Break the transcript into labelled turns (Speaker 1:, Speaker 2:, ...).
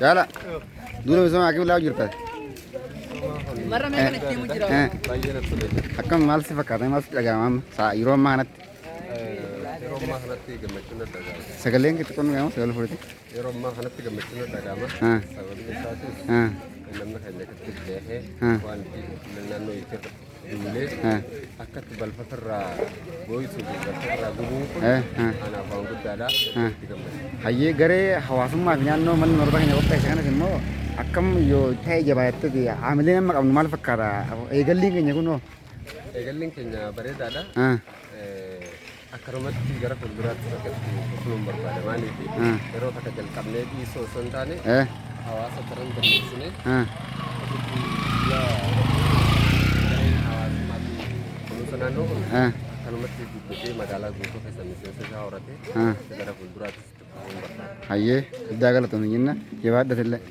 Speaker 1: Jaala. Duula misooma akkam ilaalaa jirta?
Speaker 2: Marra mee kana itti himu jira.
Speaker 3: Baay'ee natti tolee jira.
Speaker 1: Akkam maal si fakkaata? Maal si dhaga'ama amma? Sa'a yeroo ammaa kanatti
Speaker 3: Yeroo ammaa kanatti gammachuun natti dhaga'ama.
Speaker 1: Sagaleen xixiqqoon dhaga'ama sagalee fudhate.
Speaker 3: Yeroo ammaa kanatti gammachuun natti dhaga'ama. Sababni isaatis namni keenya akkatti beekee waan naannoo irratti duulee akkatti balfa irraa gooyisuu fi balfa irraa gubuun kun anaaf waan guddaadha. Itti gammada.
Speaker 1: Hayyee, garee hawaasummaa fi naannoo manni barnootaa keenya qopheesse kanas immoo akkam yoo ta'e jabaattee haamilee nama qabnu maal fakkaata? Eegalliin keenya kunoo.
Speaker 3: Eegalliin keenya bareedaadha. Akkanumatti gara fuulduraatti akka itti fufuun barbaada. Maaliif, yeroo takka jalqabnee dhiisuu osoo hin taane, hawaasa daran dammaqsinee gareen hawaasummaa fi kunuunsa naannoo kun akkanumatti guddatee magaalaa guutuu keessa miseensa isaa horatee gara fuulduraattis itti fufuun barbaada.
Speaker 1: Hayyee, guddaa galatoomii jenna, jabaadhatillee.